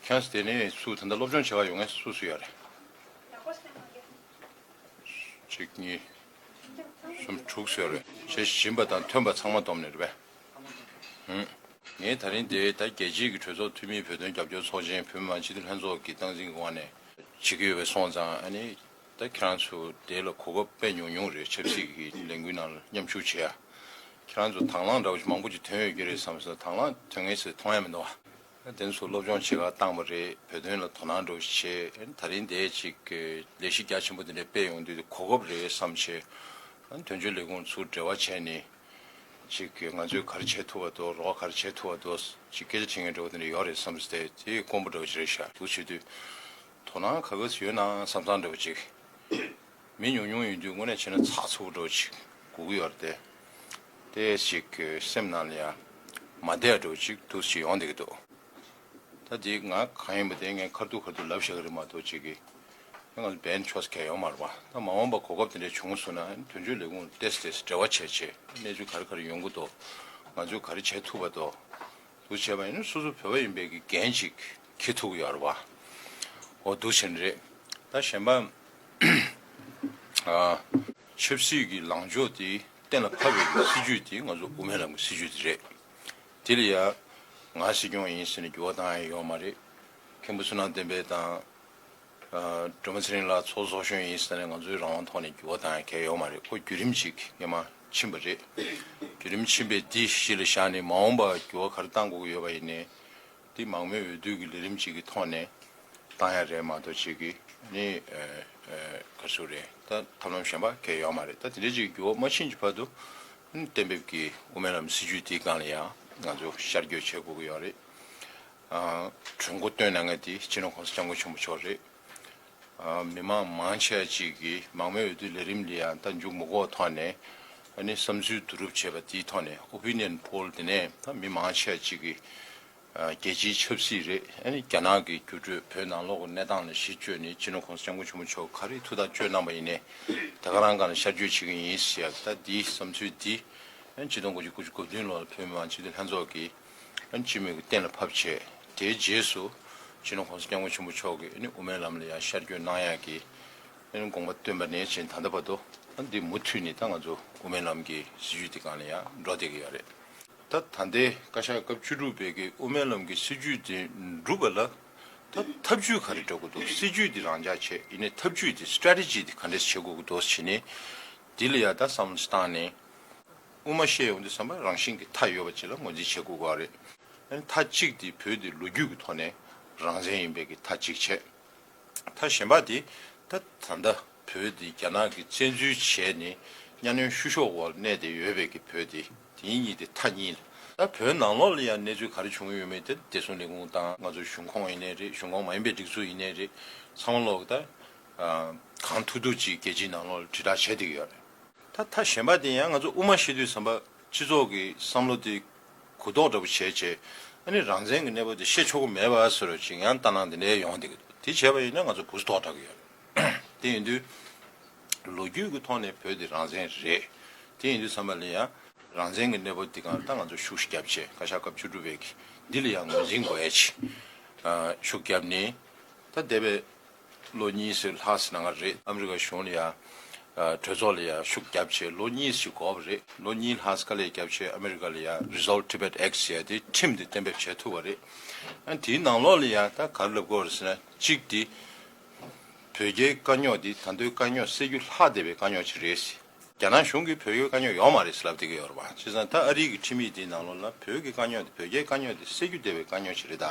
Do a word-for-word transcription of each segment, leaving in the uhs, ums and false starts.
ཁྱེད་རང་ཚོ་དེ་ནས་སུ་ད་ལྟ་སློབ་སྦྱོང་བྱེད་ག་ཡོང་མཁན་སུ་སུ་ཡོད་རེད། གཅིག་གཉིས། གསུམ་དྲུག་ཟེར་རེད། བྱས་ཤིང་བྱིན་པ་དང་ཐོན་པ་ཚང་མ་བསྡོམས་ནས་རེད་པས། ཧུམ། ངས་ད་རིང་དེ་ད་རྒྱལ་སྤྱིའི་གི་གྲོས་ཚོགས་འཐུས་མི་བོད་དོན་རྒྱབ་སྐྱོར་ཚོགས་ཆེན་བོད་མི་མང་སྤྱི་འཐུས་ལྷན་ཚོགས་ཀྱི་སྟངས་འཛིན་གྱི་དབང་ནས་བྱེད་ཀྱི་ཡོད་པའི་སོང་ཙང་ཨ་ནི། ད་ཁྱེད་རང་ཚོ་དེ་ལ་གོ་སྐབས་དཔེ་ཉུང་ཉུང་རེད། ཆབ་སྲིད་ཀྱི་ལས་འགུལ་ནང་ལ་མཉམ་ཞུགས་བྱེད་ཡ། ཁྱེད་རང་ཚོ་དང་བླངས་འདྲ་བོ་ཞིག་མང་པོ་ཅིག་ཐོན་ཡོད་ཀྱི་རེད་བསམ་སོང་། དང་བླངས་ཐོན་མཁན་ཞིག་མཐོང་ཡ་མི་འདུག་ཨ། དེ་ཚོ་སློབ་སྦྱོང་བྱེད་གར་བཏང་བ་རེད། བོད་དོན་ལ་དོ་སྣང་འདྲ་བོ་ཞིག་བྱས། ད་རིང་དེ་ཅིག་ལས་གཞི་རྒྱ་ཆེན་པོ་དེ་འདྲ་སྤེལ་ཡོང་དུས་གོ་སྐབས་རེད་བསམ་བྱས། དོན་གཅོད་ལས་ཁུངས་ཚུར་འབྲེལ་བ་བྱས་ནས། ཅིག་གིས་ང་ཚོས་ག་རེ་བྱེད་ཐུབ་པ་འདུག་རོགས་ག་རེ་བྱེད་ཐུབ་པ་འདུག་ཅིག་སྐད་ཆ་དྲི་མཁན་འདྲ་བོ་དེ་འདྲ་ཡོད་རེད་བསམ་སྟེ་དེ་དཀོན་པོ་འདྲ་བོ་ཞིག་རེད་ཤག་འདུག་བྱེད་དུས། དོ་སྣང་ག་ག་ཚོད་ཡོད་ན་བསམ་བསམ་འདྲ་བོ་ཅིག་མི་ཉུང་ཉུང་ཡིན་དུས་དངོས་གནས་བྱས་ན་ཚགས་ཚུད་པོ་འདྲ་བོ་ཅིག་སྒུག་གི་ཡོད་རེད་དེ། དེ་ཅིག་སེམས་ནང་ལ་ཡ་མ་བདེ་བ་འདྲ་བོ་ཅིག་འདུག་ཅིག་ཡོང་བསྡད་ཀྱི་འདུག་ད་དེ་ང་གང་ཡིན་པ་དེ་ངས་ཁ་ཐུག་ཁ་ཐུག་ལབ་བཞག་གི་རེད་མ་གཏོགས་ཅིག་གིས། ང་ལ་འབེན་ཆོག་གལ་ཡོད་མ་རེད་པ། ད་མ་འོངས་པ་གོ་སྐབས་དེ་འདྲ་བྱུང་སོང་ན་དོན་གཅོད་ལས་ཁུངས་ཏེས་ཏེས་འབྲེལ་བ་བྱས་བྱས་གནས་ཚུལ་ག་རེ་ག་རེ་ཡོང་གི་འདུག་ང་ཚོས་ག་རེ་བྱེད་ཐུབ་པ་འདུག་འདུག་བྱས་པ་ཡིན་ན་སོ་སོ་བོད་པ་ཡིན་པའི་གི་འགན་ཅིག་འཁྱེར་ཐུབ་ཀྱི་ཡོད་རེད་པ། འོ་འདུག་བྱས་ནས་རེད། ད་གཞན་པ། ཨ། ཆབ་སྲིད་ཀྱི་ལངས་ཕྱོགས་དེ་གཏན་ལ་ཕབ་པའི་སྲིད་ཇུས་དེ་ང་ཚོ་དབུ་མའི་ལམ་གྱི་སྲིད་ཇུས་དེ་རེད། དེ་ལ་ཡ། ང་སྲིད་སྐྱོང་ཡིན་ཟེར་ནས་འགྱུར་བ་བཏང་ཡ་ཡོད་མ་རེད། མཁན་པོ་བསོད་ནམས་བསྟན་འཕེལ་དང་། ཨ། སྒྲོལ་མ་ཚེ་རིང་ལགས་ཚོགས་གཙོ་གཞོན་ཡིན་ཟེར་ནས་ང་ཚོའི་རང་དབང་ཐོག་ནས་འགྱུར་བ་བཏང་ཡ་གང་ཡང་ཡོད་མ་རེད། ཁོ་བརྒྱུད་རིམ་ཅིག་སྔོན་མ་ཕྱིན་པ་རེད། བརྒྱུད་རིམ་ཕྱིན་པའི་འདི་གཞི་ལ་བཞག་ནས་མ་འོངས་པར་འགྱུར་བ་ག་རེ་བཏང་དགོས་ཀྱི་ཡོད་པ་ཡིན་ནའི། འདི་མང་མོས་འོས་བསྡུ་གི་ལས་རིམ་ཅིག་གི་ཐོག་ནས་བཏང་ཡ་རེད་མ་གཏོགས་ཅིག་གི་ནི་ཨ་ཨ་ག་ཚོད་རེད། ད་ཐབས་ལམ་གཞན་པ་གང་ཡང་ཡོད་མ་རེད། ད་དེ་འདྲའི་ཅིག་འགྱུར་བ་མ་ཕྱིན་གྱི་བར་དུ་གཏན་འབེབས་ཀྱི་དབུ་མའི་ལམ་སྲིད་ཇུས་དེའི་སྒང་ལ་ཡང་ང་ཚོ་ཤར་བསྐྱོད་བྱེད་དགོས་ཀྱི་ཡོད་རེད། ཨ་གྲོས་འགོ་བཏོན་གནང་མཁན་དེ་སྤྱི་ནོར་༸གོང་ས་༸སྐྱབས་མགོན་ཆེན་པོ་མཆོག་རེད། ཨ་མི་མང་མང་ཆེ་ཅིག་གིས་མང་མོས་འོས་བསྡུ་ལས་རིམ་ལ་ཡང་ད་མཇུག་མ་འགོར་ཐོག་ནས་ཨ་ནི་བསམ་ཚུལ་བསྡུ་རུབ་བྱས་པ་དེའི་ཐོག་ནས་ཨོ་པི་ནི་ཡན་པོལ་དེ་ནས་ད་མི་མང་ཆེ་ཅིག་གིས་ཨ་རྒྱལ་སྤྱིའི་ཆབ་སྲིད་རེད། ཨ་ནི་རྒྱ་ནག་གི་འགྱུར་འགྲོས་བོད་ནང་ལོགས་ཀྱི་གནས་སྟངས་ལ་གཞི་བཅོལ་ནས་སྤྱི་ནོར་༸གོང་ས་༸སྐྱབས་མགོན་ཆེན་པོ་མཆོག་ག་རེ་ཐུགས་ཐག་གཅོད་གནང་པ་ཡིན་ནའི་དེ་ག་རང་སྒང་ལ་ཤར་བསྐྱོད་བྱེད་ཀྱི་ཡིན་ཟེར་ཡ་ད་འདིའི་བསམ་ཚུལ་འདི་ཨ་ནི་ཆིག་སྟོང་དགུ་བརྒྱ་དགུ་བཅུ་གོ་བདུན་ལོར་བོད་མི་མང་སྤྱི་འཐུས་ལྷན་ཚོགས་ཀྱིས་ཨ་ནི་སྤྱི་མོས་ཀྱི་གཏན་ལ་ཕབ་བྱས། དེའི་རྗེས་སུ་སྤྱི་ནོར་༸གོང་ས་༸སྐྱབས་མགོན་ཆེན་པོ་མཆོག་གིས་ཨ་ནི་དབུ་མའི་ལམ་ལ་ཡང་ཤར་བསྐྱོད་གནང་ཡག་གི་ཨ་ནི་དགོངས་པ་བཏོན་པ་ནས་བྱས་ད་ལྟ་བར་དུ་ཨ་ནི་འདི་མུ་མཐུད་ནས་ད་ང་ཚོ་དབུ་མའི་ལམ་གྱི་སྲིད་ཇུས་འདི་སྒང་ལ་ཡང་འགྲོ་བསྡད་ཀྱི་ཡོད་རེད། ད་ད་ལྟའི་བཀའ་ཤག་སྐབས་བཅུ་དྲུག་པའི་གི་དབུ་མའི་ལམ་གྱི་སྲིད་ཇུས་དེ་འགྲུབ་པ་ལ་ད་ཐབས་ཇུས་ག་རེ་འདྲ་དགོས་འདུག་སྲིད་ཇུས་དེ་རང་འཇགས་བྱས་ཡིན་ནའི་ཐབས་ཇུས་དེ་སི་ཊེ་རེ་ཊི་ཇི་དེ་ག་འདྲས་བྱེད་དགོས་ཀྱི་འདུག་བྱས་ནས་འདི་ལ་ཡ་ད་བསམ་བློ་བཏང་ནས། དབུ་མ་བཤད་ཡོང་དུས་ཙམ་པ་རང་བཞིན་གྱི་མཐའ་ཡོད་པ་ཅིག་ལ་ངོས་འཛིན་བྱེད་དགོས་པ་རེད། ཨ་ནི་མཐའ་གཅིག་དེ་བོད་དེ་ལོ་རྒྱུས་ཀྱི་ཐོག་ནས་རང་བཙན་ཡིན་པའི་གི་མཐའ་གཅིག་བྱས། མཐའ་གཞན་པ་དེ་ད་ད་ལྟ་བོད་དེ་རྒྱ་ནག་གིས་བཙན་འཛུལ་བྱས་ནས་གཉའ་གནོན་བཤུ་གཞོག་འོག་གནས་བསྡད་ཡོད་པའི་གི་བོད་དེ་དེ་གཉིས་དེ་མཐའ་གཉིས་ལ། ད་བོད་ནང་ལོགས་ལ་ཡང་གནས་ཚུལ་ག་རེ་བྱུང་ཡོད་མེད་དེ་བདེ་སྲུང་ལས་ཁུངས་དང་ང་ཚོ་གཞུང་ཁོངས་ཡིན་ནའི་རེད། གཞུང་ཁོངས་མ་ཡིན་པའི་སྒྲིག་འཛུགས་ཡིན་ནའི་རེད། ཚང་མ་ལོག་ད་གང་ཐུབ་ཐུབ་ཅིག་རྒྱལ་སྤྱིའི་ནང་ལོགས་ལ་དྲིལ་བསྒྲགས་བྱས་བསྡད་ཀྱི་ཡོད་རེད། ད་མཐའ་གཞན་པ་དེ་ཡང་ང་ཚོ་དབུ་མ་བཤད་དུས་ཙམ་པ་སྤྱི་ཚོགས་ཀྱི་བསམ་བློ་དེ་གུ་དོག་འདྲ་པོ་བྱས་བྱས་ཨ་ནི་རང་བཙན་གྱི་གནས་བབ་དེ་བཤད་ཆོག་གི་མེད་པ་བཟོ་འདྲ་ཅིག་ཡང་ལྟ་སྣང་དེ་འདྲ་ཡོང་བསྡད་ཀྱི་འདུག་དེ་བྱས་པ་ཡིན་ན་ང་ཚོ་གུ་དོག་འདྲ་གི་ཡོད་རེད། དེ་ཡིན་དུས་ལོ་རྒྱུས་ཀྱི་ཐོག་ནས་བོད་དེ་རང་བཙན་རེད། དེ་ཡིན་དུས་ཙམ་པ་ལ་ཡང་རང་བཙན་གྱི་གནས་བབ་འདི་སྒང་ལ་ད་ང་ཚོ་ཤུགས་རྒྱབ་བྱས་བཀའ་ཤག་སྐབས་བཅུ་དྲུག་པའི་གི་འདི་ལ་ཡང་ངོས་འཛིན་དགོས་ཡ་ཆེ། ཤུགས་རྒྱབ་ནས་ད་འདས་པའི་ལོ་གཉིས་ཙམ་ལྷག་ཙམ་ནང་ལ་རེད། ཨ་མི་རི་ཀ་གཞུང་ལ་ཡ། གྲོས་ཚོགས་ལ་ཡ་ཤུགས་རྒྱབ་བྱས་ལོ་གཉིས་ཙམ་འགོར་བ་རེད། ལོ་གཉིས་ལྷག་ཙམ་དཀའ་ལས་རྒྱབ་བྱས་ཨ་མི་རི་ཀ་ལ་ཡ་Resolve Tibet Act ཟེར་ཡ་དེ་ཁྲིམས་དེ་གཏན་འབེབས་བྱས་ཐུབ་པ་རེད། ཨ་དེའི་ནང་ལོགས་ལ་ཡ་ད་ག་རེ་ལབ་དགོས་རེད་ཟེར་ན་གཅིག་དེ། བོད་རྒྱའི་དཀའ་རྙོག་འདི་ད་དུང་དཀའ་རྙོག་སེལ་རྒྱུ་ལྷག་བསྡད་པའི་དཀའ་རྙོག་ཅིག་རེད། རྒྱ་ནག་གཞུང་གིས་བོད་རྒྱའི་དཀའ་རྙོག་ཡོད་མ་རེད་ཟེར་ལབ་བསྡད་ཀྱི་ཡོད་རེད་པ། བྱས་ཙང་ད་ཨ་རིའི་གི་ཁྲིམས་ཡིག་འདིའི་ནང་ལོགས་ལ་བོད་ཀྱི་དཀའ་རྙོག་འདི་བོད་རྒྱའི་དཀའ་རྙོག་འདི་སེལ་རྒྱུ་བསྡད་པའི་དཀའ་རྙོག་ཅིག་རེད་ད།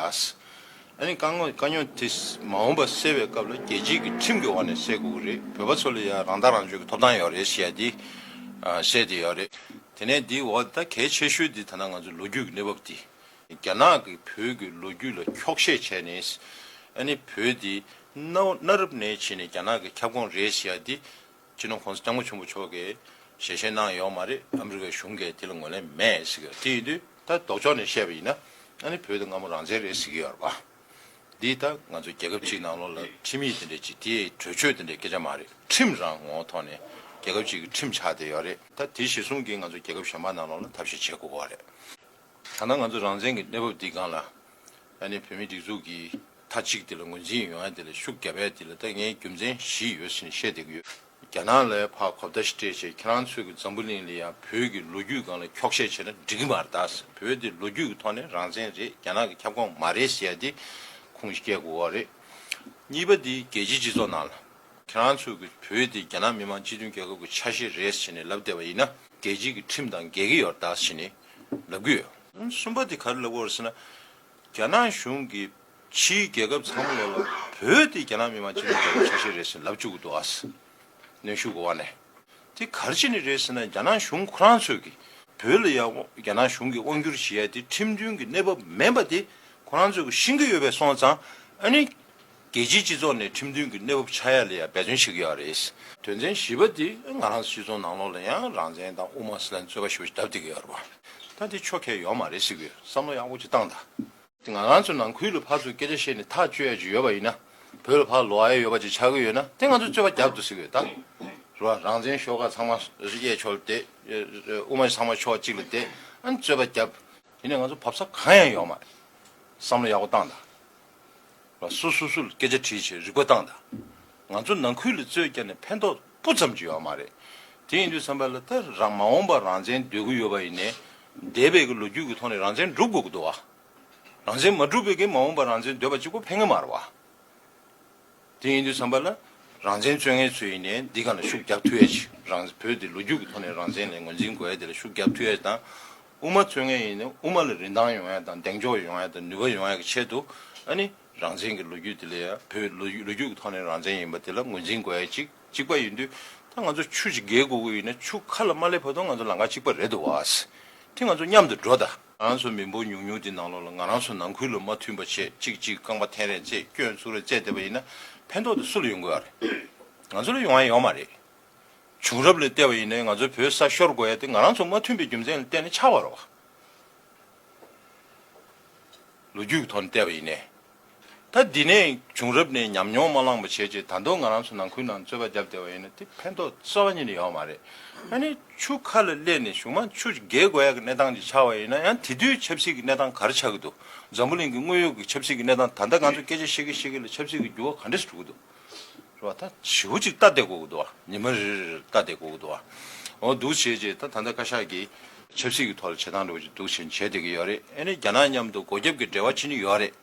ཨ་ནི་དཀའ་རྙོག་དཀའ་རྙོག་དེ་མ་འོངས་པ་སེལ་བའི་སྐབས་ལ་རྒྱལ་སྤྱིའི་གི་ཁྲིམས་ཀྱི་འོག་ནས་སེལ་དགོས་ཀྱི་རེད། བོད་པ་ཚོ་ལ་ཡང་རང་ཐག་རང་གཅོད་ཀྱི་ཐོབ་ཐང་ཡོད་རེད་ཟེར་ཡ་འདི་གསལ་བསྡད་ཡོད་རེད། དེ་ནས་འདིའི་འོག་ད་གལ་ཆེ་ཤོས་འདི་ད་ལྟ་ང་ཚོ་ལོ་རྒྱུས་ཀྱི་གནས་བབ་འདི། རྒྱ་ནག་གིས་བོད་ཀྱི་ལོ་རྒྱུས་ལ་འཁྱོག་བཤད་བྱས་ནས། ཨ་ནི་བོད་འདི་གནའ་གནའ་རབས་ནས་བྱས་ནས་རྒྱ་ནག་གི་ཁྱབ་ཁོངས་རེད་ཟེར་ཡ་འདི། སྤྱི་ནོར་༸གོང་ས་༸སྐྱབས་མགོན་ཆེན་པོ་མཆོག་གིས་ཞལ་བཞེས་གནང་ཡོད་མ་རེད། ཨ་མི་རི་ཀའི་གཞུང་གིས་དེ་ལ་ངོས་ལེན་མེད་ཟེར་གི་ཡོད། དེ་ཡིན་དུས་ད་ལྡོག་ཕྱོགས་ནས་བཤད་པ་ཡིན་ན་ཨ་ནི་བོད་དེ་སྔ་མོ་རང་བཙན་རེད་ཟེར་གི་ཡོད་རེད་པ། འདི་ད་ང་ཚོ་རྒྱལ་ཁབ་གཅིག་ནང་ལོགས་ལ་ཁྲིམས་ཡིག་དེ་འདྲས་ཅིག་དེའི་གྲོས་ཆོད་དེ་འདྲས་སྐད་ཆ་མ་རེད། ཁྲིམས་རང་ངོ་བོ་ཐོག་ནས་རྒྱལ་ཁབ་གཅིག་གི་ཁྲིམས་ཆགས་བསྡད་ཡོད་རེད། ད་དེ་གཞིར་བཟུང་གིས་ང་ཚོ་རྒྱལ་ཁབ་གཞན་པ་ནང་ལོགས་ལ་ཐབས་ཤེས་བྱེད་དགོས་པ་རེད། ད་ལྟ་ང་ཚོ་རང་བཙན་གྱི་གནས་བབ་འདི་སྒང་ལ། ཨ་ནི་བོད་མིའི་སྒྲིག་འཛུགས་ཀྱི་མཐའ་གཅིག་དེ་ལ་ངོས་འཛིན་ཡོང་ཡ་དེ་ལ་ཤུགས་རྒྱབ་ཡ་དེ་ལ་ད་ངས་རྒྱུ་མཚན་བཞི་ཡོད་ཟེར་ནས་བཤད་བསྡད་ཀྱི་ཡོད། རྒྱ་ནག་ལ་ཕར་གོ་བརྡ་ཞིག་སྤྲད་བྱས་ཁྱེད་རང་ཚོའི་གི་འཛམ་བུ་གླིང་ལ་ཡང་བོད་ཀྱི་ལོ་རྒྱུས་སྒང་ལ་འཁྱོག་བཤད་བྱས་ན་འགྲིག་གི་མ་རེད་ད། བོད་དེ་ལོ་རྒྱུས་ཀྱི་ཐོག་ནས་རང་བཙན་རེད། རྒྱ་ནག་གི་ཁྱབ་ཁོངས་མ་རེད་ཟེར་ཡ་དེ་ཁུངས་སྐྱེལ་དགོས་པ་རེད། གཉིས་པ་དེ་རྒྱལ་སྤྱིའི་སྤྱི་ཚོགས་ནང་ལ་ཁྱེད་རང་ཚོ་གི་བོད་དེ་རྒྱ་ནག་མི་དམངས་སྤྱི་མཐུན་རྒྱལ་ཁབ་ཀྱི་ཆ་ཤས་རེད་ཟེར་ནས་ལབ་བསྡད་པ་ཡིན་ན་རྒྱལ་སྤྱི་གི་ཁྲིམས་དང་འགལ་གྱི་ཡོད་རེད་ད་ཟེར་ནས་ལབ་ཀྱི་ཡོད། གསུམ་པ་དེ་ག་རེ་ལབ་དགོས་རེད་ཟེར་ན། རྒྱ་ནག་གཞུང་གིས་ཕྱིའི་རྒྱལ་ཁབ་ཚང་མ་ལོག་ལ་བོད་དེ་རྒྱ་ནག་མི་དམངས་སྤྱི་མཐུན་རྒྱལ་ཁབ་ཆ་ཤས་རེད་ཟེར་ལབ་བཅུག་གི་འདུག་ཨ། གནོན་ཤུགས་ཀྱི་དབང་ནས། དེ་ག་རེ་བྱས་ནས་རེད་ཟེར་ན་རྒྱ་ནག་གཞུང་ཁོ་རང་ཚོས་ཀྱི་བོད་ལ་ཡང་རྒྱ་ནག་གཞུང་གིས་དབང་བསྒྱུར་བྱེད་ཡ་དེ་ཁྲིམས་མཐུན་གྱི་གནས་བབ་མིན་པ་དེ་ཁོ་རང་ཚོས་ཀྱི་ཤེས་ཀྱི་ཡོད་པས་སོང་ཙང་ཨ་ནི། རྒྱལ་སྤྱིའི་སྤྱི་ཚོགས་ནས་ཁྲིམས་མཐུན་གྱི་གནས་བབ་ཆགས་ཡ་ལ་ཡང་འབད་བརྩོན་བྱེད་ཀྱི་ཡོད་རེད། དོན་ཚན་བཞི་པ་དེ་ང་རང་ཚོ་སྤྱི་ཚོགས་ནང་ལོགས་ལ་ཡང་རང་བཙན་དང་དབུ་མ་ཟེར་ལ་རྩོད་པ་ཞེ་པོ་ཞིག་བརྡབ་བསྡད་ཀྱི་ཡོད་རེད་བ། ད་དེ་ཆོ་གས་ཡོད་མ་རེད་ཟེར་གྱི་ཡོད། བསམ་བློ་ཡག་པོ་ཅིག་བཏང་དང་། དེ་ང་རང་ཚོ་ནང་ཁུལ་ལ་ཕར་ཚུར་སྐད་ཆ་བཤད་ནས་ཐག་གཅོད་ཡ་ཅིག་ཡོད་པ་ཡིན་ན། བོད་ལ་ཕར་ལོག་ཡ་ཡོད་པ་ཅིག་ཆགས་ཀྱི་ཡོད་ན་དེ་ང་ཚོ་རྩོད་པ་རྒྱབ་འདུག་ཟེར་གྱི་ཡོད་ད། རེད་བ། རང་བཙན་ཤོག་ཁག་ཚང་མ་གཡས་འཁྱོལ་ཏེ། དབུ་མ་ཚང་མ་ཕྱོགས་གཅིག་ལ་བསྡད། ཨ་ནི་རྩོད་པ་རྒྱབ། ཡིན་ནའི་ང་ཚོ་བབས་ས་གང་ཡང་ཡོད་མ་རེད། བསམ་བློ་ཡག་པོ་བཏང་དང་། སོ་སོ་སོ་ལ་སྐད་ཆ་དྲིས་བྱས་རིག་པ་བཏང་དང་། ང་ཚོ་ནང་ཁུལ་ལ་རྩོད་བརྒྱབ་ནས་ཕན་ཐོགས་སྤུ་ཙམ་ཅིག་ཡོད་མ་རེད། དེ་ཡིན་དུས་ཙམ་པ་ལ་ད་རང་མ་འོངས་པར་རང་བཙན་འདོད་ཀྱི་ཡོད་པ་ཡིན་ནའི། འདས་པའི་གི་ལོ་རྒྱུས་ཀྱི་ཐོག་ནས་རང་བཙན་སྒྲུབ་དགོས་ཀྱི་འདུག་བ། རང་བཙན་མ་སྒྲུབ་པའི་གི་མ་འོངས་པར་རང་བཙན་འདོད་པ་གཅིག་པོ་ཕན་གི་མ་རེད་བ། དེ་ཡིན་དུས་ཙམ་པ་ལ། རང་བཙན་རྩོད་མཁན་ཚོས་ཡིན་ནའི་འདི་ག་ལ་ཤུགས་རྒྱབ་ཐུབ་ཡ་ཅིག་རང་བོད་དེ་ལོ་རྒྱུས་ཀྱི་ཐོག་ནས་རང་བཙན་ལ་ངོས་འཛིན་དགོས་ཡ་དེ་ལ་ཤུགས་རྒྱབ་ཐུབ་ཡ་དང་། དབུ་མ་རྩོད་མཁན་ཡིན་ནའི་དབུ་མ་ལ་རིན་ཐང་ཡོང་ཡ་དང་གདེང་འཇོག་ཡོང་ཡ་དང་ནུས་པ་ཡོང་ཡ་གི་ཆེད་དུ། ཨ་ནི། རང་བཙན་གྱི་ལོ་རྒྱུས་དེ་ལ་ཡ་བོད་ལོ་རྒྱུས་ལོ་རྒྱུས་ཀྱི་ཐོག་ནས་རང་བཙན་ཡིན་པ་དེ་ལ་ངོས་འཛིན་དགོས་ཡ་ཅིག་གཅིག་པ་ཡིན་དུས། ད་ང་ཚོ་ཆུ་ཅིག་བརྒལ་དགོས་ཀྱི་ཡིན་ན་ཆུ་ཁ་ལ་མ་སླེབས་བར་དུ་ང་ཚོ་ལམ་ཁ་གཅིག་པ་རེད་འདུག་བ། དེ་ང་ཚོ་མཉམ་དུ་འགྲོ་ད། ང་རང་ཚོ་མི་འབོར་ཉུང་ཉུང་དེ་ནང་ལོགས་ལ་ང་རང་ཚོ་ནང་ཁུལ་ལ་མ་མཐུན་པ་བྱས་གཅིག་གཅིག་རྐང་པ་འཐེན་རེས་བྱས་སྐྱོན་བཙུགས་རེས་བྱས་བསྡད་པ་ཡིན་ན་ཕན་ཐོགས་དེ་སུ་ལ་ཡོང་དགོས་ཨ་རེད། ང་ཚོ་ལ་ཡོང་ཡ་ཡོད་མ་རེད། བྱུང་རབས་ལ་བལྟས་པ་ཡིན་ནའི་ང་ཚོ་བོད་ས་ཤོར་དགོས་ཡ་དེ་ང་རང་ཚོ་མ་མཐུན་པའི་རྒྱུ་མཚན་ལ་བརྟེན་ནས་ཆགས་པ་རེད་བ། ལོ་རྒྱུས་ཀྱི་ཐོག་ནས་བལྟས་པ་ཡིན་ནའི། ད་འདི་ནས་བྱུང་རབས་ནས་ཉམས་མྱོང་མ་བླངས་པ་བྱས་རྗེས་ད་དུང་ང་རང་ཚོ་ནང་ཁུལ་ནང་རྩོད་པ་བརྒྱབ་བསྡད་པ་ཡིན་ན་དེ་ཕན་ཐོགས་རྩ་བ་ཉིད་ནས་ཡོད་མ་རེད། ཨ་ནི་ཆུ་ཁ་ལ་སླེབས་ནས་གཞུག་མ་ཆུ་བརྒལ་དགོས་ཡ་གི་གནས་སྟངས་ཅིག་ཆགས་པ་ཡིན་ན་ཡང་དེ་དུས་ཆབ་སྲིད་ཀྱི་གནས་སྟངས་ག་རེ་ཆགས་ཀྱི་འདུག་འཛམ་བུ་གླིང་གི་དངོས་ཡོད་ཀྱི་ཆབ་སྲིད་ཀྱི་གནས་སྟངས་ད་ལྟ་ང་ཚོ་སྐད་ཆ་བཤད་ཀྱི་བཤད་ཀྱི་ལ་ཆབ་སྲིད་ཀྱི་འགྱུར་བ་ག་འདྲས་སེ་འགྲོ་གི་འདུག་རེད་བ། ད་ཞེ་པོ་ཅིག་ལྟ་བསྡད་དགོས་ཀྱི་འདུག་བ། ཉི་མ་རེ་རེ་ལྟ་བསྡད་དགོས་ཀྱི་འདུག་བ། འོ་འདུག་བྱས་རྗེས་ད་ད་ལྟ་བཀའ་ཤག་གིས་ཆབ་སྲིད་ཀྱི་ཐོག་ལ་བྱེད་སྟངས་འདྲ་བོ་ཅིག་འདུག་བྱས་བྱས་བསྡད་ཀྱི་ཡོད་རེད། ཨ་ནི་རྒྱ་ནག་མཉམ་དུ་སྒོ་རྒྱབ་ཀྱི་འབྲེལ་བ་བྱེད་ནི་ཡོད་རེད།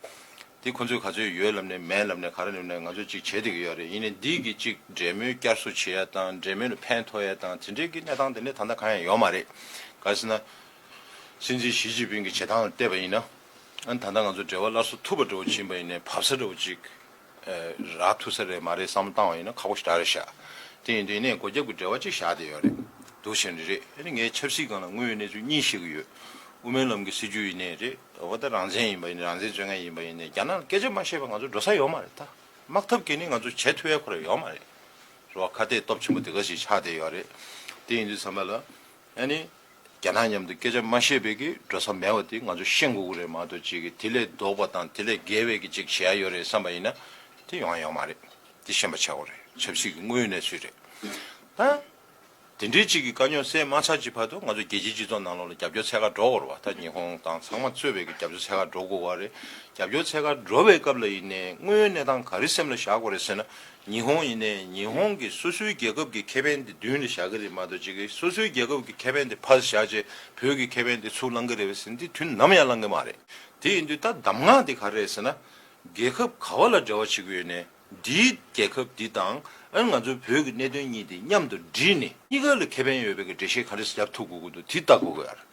དེ་ཁོ་ཚོས་ག་ཚོད་ཡོད་ལབ་ནས་མེད་ལབ་ནས་ག་རེ་ལབ་ནས་ང་ཚོ་ཅིག་བྱས་བསྡད་ཀྱི་ཡོད་རེད། ཡིན་ནའི་འདི་གི་ཅིག་འབྲེལ་མོལ་བསྐྱར་གསོ་བྱེད་ཡ་དང་འབྲེལ་མོལ་ལ་ཕན་ཐོགས་ཡ་དང་དེ་འདྲའི་གི་གནས་སྟངས་དེ་འདྲ་ད་ལྟ་གང་ཡང་ཡོད་མ་རེད། ག་རེ་ཟེར་ན། སྲིད་འཛིན་ཞི་ཅིན་ཕིང་གི་བྱེད་སྟངས་ལ་བལྟས་པ་ཡིན་ན། ཨ་ནི་ད་ལྟ་ང་ཚོ་འབྲེལ་བ་སླར་གསོ་ཐུབ་པ་འདྲ་བོ་ཕྱིན་པ་ཡིན་ནའི་བབས་ས་འདྲ་བོ་ཅིག་ཨ། རག་ཐུབ་ས་རེད་མ་རེད་བསམ་བློ་བཏང་བ་ཡིན་ན་ཁག་པོ་ཞེ་དྲག་རེད་ཤག་དེ་ཡིན་དུས་ནས་སྒོ་རྒྱབ་ཀྱི་འབྲེལ་བ་ཅིག་བཞག་བསྡད་ཡོད་རེད། འདུག་བྱས་ནས་རེད། ཨ་ནི་ངས་ཆབ་སྲིད་སྒང་ལ་དངོས་ཡོད་གནས་ཚུལ་གཉིས་བཤད་ཀྱི་ཡོད། དབུ་མའི་ལམ་གྱི་སྲིད་བྱུས་ཡིན་ནའི་རེད། འོ་ད་རང་བཙན་ཡིན་པ་ཡིན་ནའི་རང་བཙན་རྩོད་མཁན་ཡིན་པ་ཡིན་ནའི་རྒྱ་ནག་ལ་སྐད་ཆ་མ་བཤད་པ་ང་ཚོ་འགྲོ་ས་ཡོད་མ་རེད་ད། དམག་འཐབ་བྱས་ནས་ང་ཚོ་བྱེད་ཐུབ་ཡ་ཁོ་རང་ཡོད་མ་རེད། རེད་བ། ཁ་གཏད་སྟོབས་ཆེན་པོ་དེ་ག་ཞིག་ཆགས་བསྡད་ཡོད་རེད། དེ་ཡིན་དུས་ཙམ་པ་ལ། ཨ་ནི། རྒྱ་ནག་མཉམ་དུ་སྐད་ཆ་མ་བཤད་པའི་གི་འགྲོ་ས་མེད་པ་དེ་ང་ཚོ་ཤེས་དགོས་ཀྱི་རེད་མ་གཏོགས་ཅིག་གི་དེ་ལས་ལྡོག་པ་དང་དེ་ལས་བརྒལ་བའི་གི་ཅིག་བྱེད་ཡ་ཡོད་རེད་བསམ་པ་ཡིན་ན་དེ་ཡོང་ཡ་ཡོད་མ་རེད། དེ་ཤེས་པ་ཆགས་དགོས་རེད། ཆབ་སྲིད་ཀྱི་དངོས་ཡོད་གནས་ཚུལ་རེད། ད། དེ་འདྲའི་ཅིག་གི་དཀའ་རྙོག་སེལ་མ་ཚར་གྱི་བར་དུ་ང་ཚོ་རྒྱལ་སྤྱིའི་སྤྱི་ཚོགས་ནང་ལོགས་ལ་རྒྱབ་སྐྱོར་འཚོལ་ག་འགྲོ་དགོས་རེད་བ། ད་ཉི་ཧོང་དང་ཚང་མ་གཙོས་པའི་གི་རྒྱབ་སྐྱོར་འཚོལ་ག་འགྲོ་དགོས་བ་རེད། རྒྱབ་སྐྱོར་འཚོལ་ག་འགྲོ་བའི་སྐབས་ལ་ཡིན་ནའི་དངོས་ཡོད་གནས་སྟངས་ག་རེ་སེམས་ལ་བཞག་དགོས་རེད་ཟེར་ན། ཉི་ཧོང་ཡིན་ནའི་ཉི་ཧོང་གི་སོ་སོའི་རྒྱལ་ཁབ་ཀྱི་ཁེ་ཕན་དེ་མདུན་ལ་བཞག་གི་རེད་མ་གཏོགས་ཅིག་གི་སོ་སོའི་རྒྱལ་ཁབ་ཀྱི་ཁེ་ཕན་དེ་ཕར་བཞག་བྱས་བོད་ཀྱི་ཁེ་ཕན་དེ་ཚུར་བླང་གི་རེད་པས་ཟེར་ན་དེ་དུས་ནམ་ཡང་བླང་གི་མ་རེད། དེ་ཡིན་དུས་ད་གདམས་ངག་དེ་ག་རེ་རེད་ཟེར་ན། རྒྱལ་ཁབ་ག་བ་ལ་འབྲེལ་བ་བྱེད་ཀྱི་ཡོད་ནའི་འདིའི་རྒྱལ་ཁབ་འདི་དང་ཨ་ང་ཚོའི་བོད་ཀྱི་གནད་དོན་གཉིས་དེ་མཉམ་དུ་སྒྲིལ་ནས་གཉིས་ཀ་ལ་ཁེ་ཕན་ཡོད་པའི་གི་འགྲེལ་བཤད་ག་འདྲས་རྒྱབ་ཐུབ་དགོས་ཀྱི་འདུག་དེ་ལྟ་དགོས་ཀྱི་ཡོད་རེད།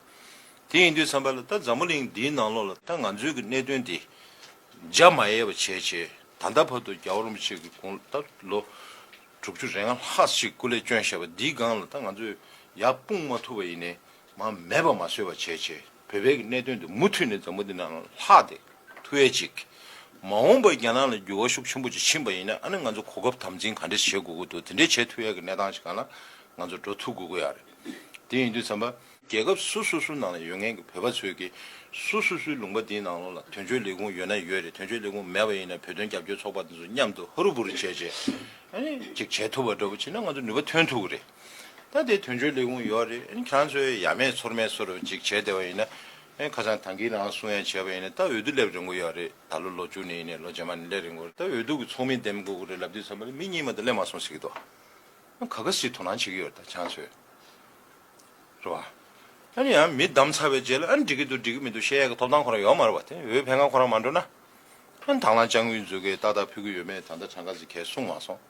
དེ་ཡིན་དུས་ཙམ་པ་ལ་ད་འཛམ་བུ་གླིང་འདིའི་ནང་ལོགས་ལ་ད་ང་ཚོའི་གི་གནད་དོན་དེ་འཇའ་མ་ཡལ་བ་བྱས་བྱས་ད་ལྟ་བར་དུ་རྒྱལ་བ་རིན་པོ་ཆེ་གི་དགུང་ད་ལོ་དྲུག་ཅུ་རེ་ལྔ་ལྷག་ཅིག་སྐུ་ལས་བསྐྱོན་བཞག་པ་འདིའི་སྒང་ལ་ད་ང་ཚོས་ཡར་སྤུངས་མ་ཐུབ་པ་ཡིན་ནའི། མ་མེད་པ་མ་བཟོས་པ་བྱས་བྱས་བོད་པའི་གི་གནད་དོན་དེ་མུ་མཐུད་ནས་འཛམ་བུ་གླིང་ནང་ལྷག་བསྡད་ཐུབ་ཡས་ཅིག་མ་འོངས་པར་རྒྱ་ནག་ལ་འགྱུར་བ་ཤུགས་ཆེན་པོ་ཅིག་ཕྱིན་པ་ཡིན་ན་ཨ་ནི་ང་ཚོ་གོ་སྐབས་དམ་འཛིན་ག་འདྲས་བྱེད་དགོས་ཀྱི་འདུག་དེ་འདྲས་བྱེད་ཐུབ་ཡས་ཀྱི་གནས་སྟངས་ཤིག་སྒང་ལ་ང་ཚོ་འགྲོ་ཐུབ་དགོས་ཀྱི་ཡོད་རེད། དེ་ཡིན་དུས་ཙམ་པ་རྒྱལ་ཁབ་སོ་སོ་སོའི་ནང་ལ་ཡོད་མཁན་གྱི་བོད་པ་ཚོས་ཀྱི་སོ་སོ་སོའི་ལུང་པ་འདིའི་ནང་ལོགས་ལ་དོན་གཅོད་ལས་ཁུངས་ཡོད་ན་ཡོད་རེད། དོན་གཅོད་ལས་ཁུངས་མེད་པ་ཡིན་ན་བོད་དོན་རྒྱབ་སྐྱོར་ཚོགས་པ་དེ་ཚོ་མཉམ་དུ་ཧ་རུ་བུ་རུ་བྱས་བྱས་ཨ་ནི་ཅིག་བྱེད་ཐུབ་པ་འདྲ་པོ་བྱས་ན་ང་ཚོ་ནུས་པ་ཐོན་ཐུབ་ཀྱི་རེད། ད་དེ་དོན་གཅོད་ལས་ཁུངས་ཡོད་རེད། ཨ་ནི་ཁྱེད་རང་ཚོས་ཡ་མེད་ཚོར་མེད་བཟོ་འདྲ་ཅིག་བྱས་བསྡད་པ་ཡིན་ན་ ཨེ་ཁ་སང་ད་གིན་རང་གསུང་ཡ་བྱས་པ་ཡིན་ན་ད་འོས་བསྡུ་སླེབས་རན་གི་ཡོད་རེད། ད་ལོ་ལོ་མཇུག་ནས་ཡིན་ནའི་ལོ་རྗེས་མ་ནས་སླེབས་རན་གི་རེད། ད་འོས་བསྡུ་གི་ཚོགས་མི་འདེམས་དགོས་གི་རེད་ལབ་དུས་ཙམ་པ་ལ་མི་གཉིས་མ་གཏོགས་སླེབས་མ་སོང་ཟེར་གི་འདུག་ཨ་ག་ག་སྲིད་དོ་སྣང་བྱེད་ཀྱི་ཡོད་རེད་ད་ཆང་ཚོས། རེད་བ། ཨ་ནི་ཡང་མི་བདམས་ཚར་བའི་རྗེས་ལ་ཨ་ནི་འགྲིག་གི་འདུག་འགྲིག་གི་མི་འདུག་བཤད་ཡ་གི་ཐོབ་ཐང་ཁོ་རང་ཡོད་མ་རེད་བ། དེ་འོས་འཕེན་ཁང་ཁོ་རང་མ་འགྲོ་ན། ཨ་ནི་དང་བླངས་དཔྱ་དངུལ་འཛུགས་ཀྱི་ཏག་ཏག་ཕུལ་གྱི་ཡོད་མེད་ད་ལྟ་གྲངས་ཀ་ཅིག་གས་གསུངས་མ་སོང་།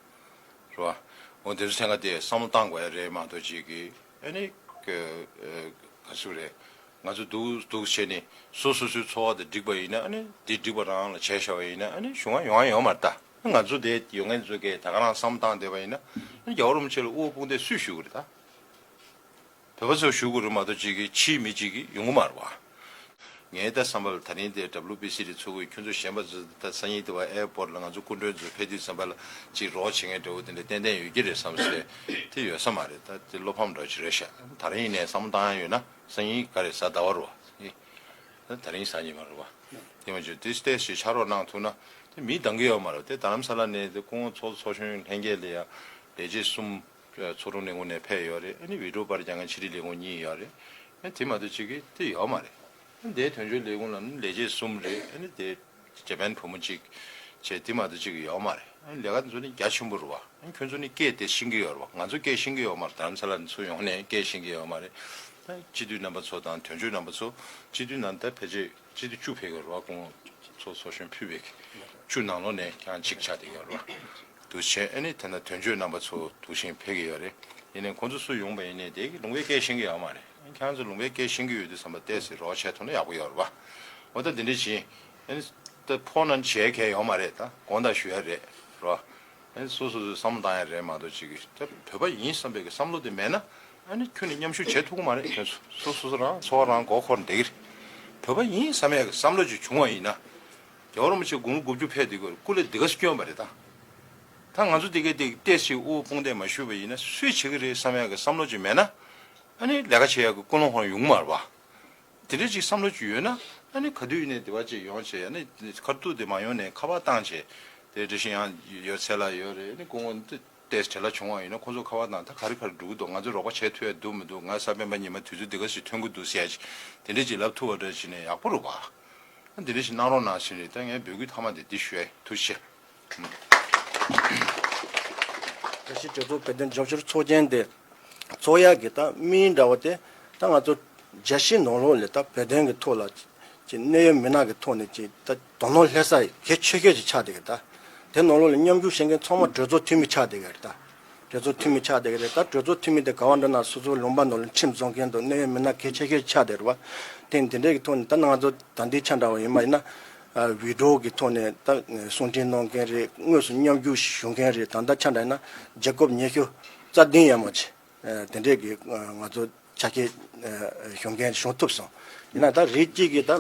རེད་བ། འོ་དེ་ཚོ་ཐད་ཀ་དེ་བསམ་བློ་བཏང་དགོས་ཡ་རེད་མ་གཏོགས་ཅིག་གི་ཨ་ནི་ག་ག་ཚོད་རེད། ང་ཚོ་འདུག་འདུག་བྱས་ནས་སོ་སོ་སོའི་འཚོ་བ་དེ་འགྲིག་པ་ཡིན་ན་ཨ་ནི་དེ་འགྲིག་པ་རང་ལ་བྱས་བཞག་པ་ཡིན་ན་ཨ་ནི་གཞུང་ང་ཡོང་ཡ་ཡོད་མ་རེད་ད། ང་ཚོ་དེ་ཡོང་མཁན་ཚོ་གས་ད་ག་རང་བསམ་བཏང་བསྡད་པ་ཡིན་ན་ཨ་ནི་རྒྱལ་བ་རིན་པོ་ཆེ་ལ་དབུ་དཔུང་དེ་སུས་ཞུ་གི་རེད་ད། བོད་པ་ཚོས་ཞུ་དགོས་རེད་མ་གཏོགས་གཅིག་གིས་ཕྱིའི་མི་གཅིག་གིས་ཡོང་གི་མ་རེད་བ། ངའི་ད་བསམ་པ་ལ་ད་རིང་དེ་ཌབ་ལིའུ་བི་སི་དེ་ཚོགས་དགོས་ཁྱོད་ཚོ་གཞན་པ་ཚོ་ད་སང་ཉིན་དེ་བ་ཨེར་པོར་ལ་ང་ཚོ་སྐུ་མགྲོན་ཚོ་ཕེབས་དུས་ཙམ་པ་ལ་གཅིག་རོགས་བྱེད་མཁན་འདྲ་བོ་དེ་འདྲ་ཏན་ཏན་ཡོད་ཀྱི་རེད་བསམ་སྲིད་དེ་ཡོད་ས་མ་རེད། ད་དེ་བློ་ཕམ་འདྲ་བོ་ཅིག་རེད་ཤག་ད་རིང་ཡིན་ནའི་བསམ་བློ་བཏང་ཡ་ཡོད་ན་སང་ཉིན་ག་རེ་གཟའ་ཟླ་བ་རེད་བ། ད་རིང་གཟའ་ཉི་མ་རེད་བ། དེ་མ་བྱུང་དེ་སྟེ་ཞིག་ཕྱག་རོགས་གནང་ཐུབ་ན་དེ་མི་འདང་གི་ཡོད་མ་རེད། དེ་རྡ་རམ་ས་ལ་ནས་དེ་སྐུ་ངོ་ཚོགས་གཙོ་ཚོགས་གཞོན་ལྷན་རྒྱས་ལ་ཡ་ལས་བྱེད་གསུམ། ཚོགས་དྲུང་ལས་ཁུངས་ནས་ཕེབས་ཡོད་རེད། ཨ་ནི་ཝི་ཌིའོ་པར་རྒྱག་མཁན་ཕྱི་དྲིལ་ལས་ཁུངས་གཉིས་ཡོད་རེད། ཨ་ནི་དེ་མ་གཏོགས་གཅིག་གིས་དེ་ཡོད་མ་རེད། ཨ་ནི་དེའི་དོན་གཅོད་ལས་ཁུངས་ལ་ནི་ལས་བྱེད་གསུམ་རེད། ཨ་ནི་དེ་ཇ་པན་བུ་མོ་གཅིག་བྱས་དེ་མ་གཏོགས་གཅིག་གིས་ཡོད་མ་རེད། ཨ་ནི་ལས་ཀ་ཚོ་ནི་རྒྱ་ཆེན་པོ་རེད་བ། ཨ་ནི་ཁྱོད་ཚོ་ནི་སྐད་དེ་ཤེས་ཀྱི་ཡོད་རེད་བ། ང་ཚོ་སྐད་ཤེས་ཀྱི་ཡོད་མ་རེད། རྡ་རམ་ས་ལ་ནས་ཚུར་ཡོང་ནས་སྐད་ཤེས་ཀྱི་ཡོད་མ་རེད། ད་སྤྱི་འཐུས་རྣམ་པ་ཚོ་དང་དོན་གཅོད་རྣམ་པ་ཚོ་སྤྱི་འཐུས་ནང་ད་ཕལ་ཆེར་སྤྱི་འཐུས་བཅུ་ཕེབས་ཀྱི་ཡོད་རེད་བ། སྐུ་ངོ་ཚོགས་གཙོ་ཚོགས་གཞོན་ཕུད་པའི་བཅུ་ནང་ལོགས་ནས་ཀྱང་གཅིག་ཆགས་བསྡད་ཀྱི་ཡོད་རེད་བ། འདུག་བྱས་ཨ་ནི་དེ་ན་དོན་གཅོད་རྣམ་པ་ཚོ་འདུག་བཞིན་ཕེབས་ཀྱི་ཡོད་རེད། ཡིན་ནའི་ཁོང་ཚོ་སུ་ཡོང་པ་ཡིན་ནའི་དེ་གི་ལུང་པའི་སྐད་ཤེས་ཀྱི་ཡོད་མ་རེད། ཁྱེད་རང་ཚོ་ལུང་པའི་སྐད་ཤེས་ཀྱི་ཡོད་དུས་ཙམ་པ་ཏོག་ཙམ་རོགས་བྱས་ཐུབ་ན་ཡག་པོ་ཡོད་རེད་བ། འོ་ད་དེ་འདྲ་བྱས་ཨ་ནི་ད་ཕོ་ན་བྱས་མཁན་ཡོད་མ་རེད། ད་དགོངས་དག་ཞུ་ཡ་རེད་རོ། ཨ་ནི་སོ་སོ་སོའི་བསམ་བློ་བཏང་ཡ་རེད་མ་གཏོགས་ཅིག་གི་ད་བོད་པ་ཡིན་བསམ་པའི་གི་བསམ་བློ་དེ་མེད་ན་ཨ་ནི་ཁྱོན་ནས་མཉམ་ཞུགས་བྱེད་ཐུབ་ཀྱི་མ་རེད། ཁྱོད་ཚོ་སོ་སོ་སོ་རང་འཚོ་བ་རང་མགོ་འཁོར་བསྡད་ཀྱི་རེད། བོད་པ་ཡིན་བསམ་ཡ་གི་བསམ་བློ་ཅིག་བྱུང་བ་ཡིན་ན། རྒྱལ་བ་རིན་པོ་ཆེ་དགུང་ལོ་དགུ་བཅུ་ཕེབས་དུས་སྐུ་ལས་འདི་ག་སུ་བསྐྱོན་པ་རེད་ད། ད་ང་ཚོ་འདི་གའི་འདི་ཏོག་ཙམ་དབུ་དཔུང་འདེགས་མ་ཞུས་པ་ཡིན་ན་སུས་བྱེད་ཀྱི་རེད་བསམ་ཡ་གི་བསམ་བློ་ཅིག་མེད་ན། ཨ་ནི་ལས་ཀ་བྱེད་ཡ་གི་ཀུན་སློང་ཧོན་ཡོང་གི་མ་རེད་བ། དེ་འདྲ་ཅིག་བསམ་བློ་ཅིག་ཡོད་ན་ཨ་ནི་ག་དུས་ཡིན་ནའི་དེ་བ་ཅིག་ཡོང་བྱས་ཨ་ནི་ཁ་ཐུག་དེ་མ་ཡོང་ནའི་ཁ་པར་བཏང་བྱས་དེ་འདྲ་ཞིག་ཡང་ཡོད་ཚད་ལ་ཡོད་རེད། ཨ་ནི་སྐུ་ངོ་འདི་ཏོག་ཙམ་བྲེལ་བ་བྱུང་བ་ཡིན་ན་ཁོང་ཚོ་ཁ་པར་བཏང་ད་ག་རེ་ག་རེ་འགྲོ་གི་འདུག་ང་ཚོས་རོགས་པ་བྱེད་ཐུབ་ཡ་འདུག་མི་འདུག་ང་གཟའ་སྤེན་པ་ཉི་མ་དུས་ཚོད་འདི་ག་ཞིག་ཐོན་གི་འདུག་ཟེར་ཡ་ཅིག་དེ་འདྲ་ཅིག་ལབ་ཐུབ་པ་འདྲ་ཞིག་ནས་ཡག་པོ་རེད་བ། འདི་འདྲ་ཞིག་གནང་རོགས་གནང་ཞེས་རེད། ད་ངས་འབོད་སྐུལ་མཐའ་མ་དེ་འདི་ཞུ་ཡ་ཐུགས་རྗེ་ཆེ། བཀྲ་ཤིས་གྲོས་ཚོགས་བོད་དོན་རྒྱབ་སྐྱོར་ཚོགས་ཆེན་དེ་ཚོགས་ཡག་གི་ད་དམིགས་ཡུལ་འདྲ་བོ་དེ་ད་ང་ཚོ་རྒྱལ་སྤྱིའི་ནང་ལོགས་ལ་ད་བོད་དོན་གྱི་ཐོག་ལ་ཅིག་གནད་ཡོད་མི་སྣ་གི་ཐོག་ནས་ཅིག་ད་དོ་སྣང་སླེབས་ས་གལ་ཆེ་ཤོས་ཅིག་ཆགས་བསྡད་ཀྱི་ད། དེ་ནང་ལོགས་ལ་མཉམ་ཞུགས་བྱེད་མཁན་ཚང་མ་གྲོས་ཚོགས་འཐུས་མི་ཆགས་བསྡད་ཀྱི་རེད་ད། གྲོས་ཚོགས་འཐུས་མི་ཆགས་བསྡད་ཀྱི་རེད་ད། གྲོས་ཚོགས་འཐུས་མི་དེ་ག་བ་འགྲོ་ན་སོ་སོའི་ལུང་པ་ནང་ལ་ཁྲིམས་བཟོ་མཁན་དང་གནད་ཡོད་མི་སྣ་གལ་ཆེ་ཤོས་ཆགས་བསྡད་རེད་བ། དེ་འདི་འདྲའི་གི་ཐོག་ནས་ད་ང་ཚོ་ད་ལྟའི་ཆ་འདྲ་བ་ཡིན་པ་ཡིན་ན། ཨ་ཝི་ཌིའོ་གི་ཐོག་ནས་ད་གསུང་འཕྲིན་གནང་མཁན་རེད། དངོས་སུ་མཉམ་ཞུགས་ཞུ་མཁན་རེད། ད་ལྟ་ཆ་འདྲ་ཡིན་ན་རྒྱལ་ཁབ་ཉི་ཤུ་རྩ་བདུན་ཡས་མ་ཅིག་དེ་འདྲའི་གི་ང་ཚོ་ཆ་རྐྱེན་བྱུང་མཁན་བྱུང་ཐུབ་སོང་། ཡིན་ན་ད་རིགས་གཅིག་གིས་ད་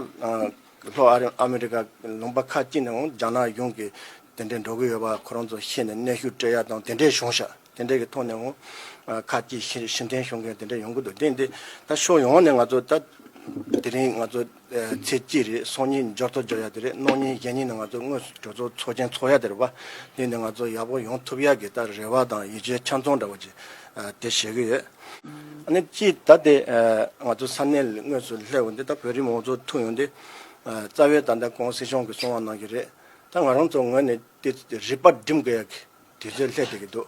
ལྷོ་ཨ་རི་ཨ་མི་རི་ཀ་ལུང་པ་ཁག་ཅིག་ནས་འོང་རྒྱ་ནག་གཞུང་གིས་དེ་འདྲའི་འགྲོ་གི་ཡོད་པ་ཁོ་རང་ཚོ་ཤེས་ནས་གནོན་ཤུགས་སྤྲད་ཡ་དང་དེ་འདྲའི་བྱུང་ཤག་དེ་འདྲའི་གི་ཐོག་ནས་འོང་ཁག་ཅིག་ཤི་ཤི་འཐེན་བྱུང་མཁན་དེ་འདྲ་ཡོང་གི་འདུག་དེ་འདི་ད་ཕྱོགས་ཡོངས་ནས་ང་ཚོ་ད་དེ་རིང་ང་ཚོ་ཚེས་གཅིག་རེད། སང་ཉིན་འབྱོར་ཐོ་འབྱོར་ཡ་དེ་རེད། གནངས་ཉིན་གཞེས་ཉིན་ནས་ང་ཚོ་དངོས་སུ་གྲོས་ཚོགས་ཚོགས་ཆེན་ཚོགས་ཡ་དེ་རེད་པ། དེ་འདི་ང་ཚོ་ཡག་པོ་ཡོང་ཐུབ་ཡ་གི་ད་རེ་བ་དང་ཡིད་ཆེས་ཆ་ཚང་འདྲ་བོ་ཅིག་དེ་བྱེད་ཀྱི་ཡོད། ཨ་ནི་གཅིག་ད་དེ་ང་ཚོ་ས་གནས་ལ་དངོས་སུ་སླེབས་འོང་དུས་ད་བོད་རིགས་མང་ཚོགས་ཐུག་ཡོང་དུས་རྩ་བའི་ད་ལྟ་གོང་སྲིད་སྐྱོང་གིས་གསུང་བ་གནང་གི་རེད། ད་ང་རང་ཚོ་ངོས་ནས་དེ་རིག་པ་སྒྲིམ་དགོས་ཡ་གི་དུས་ཚོད་སླེབས་བསྡད་ཀྱི་འདུག་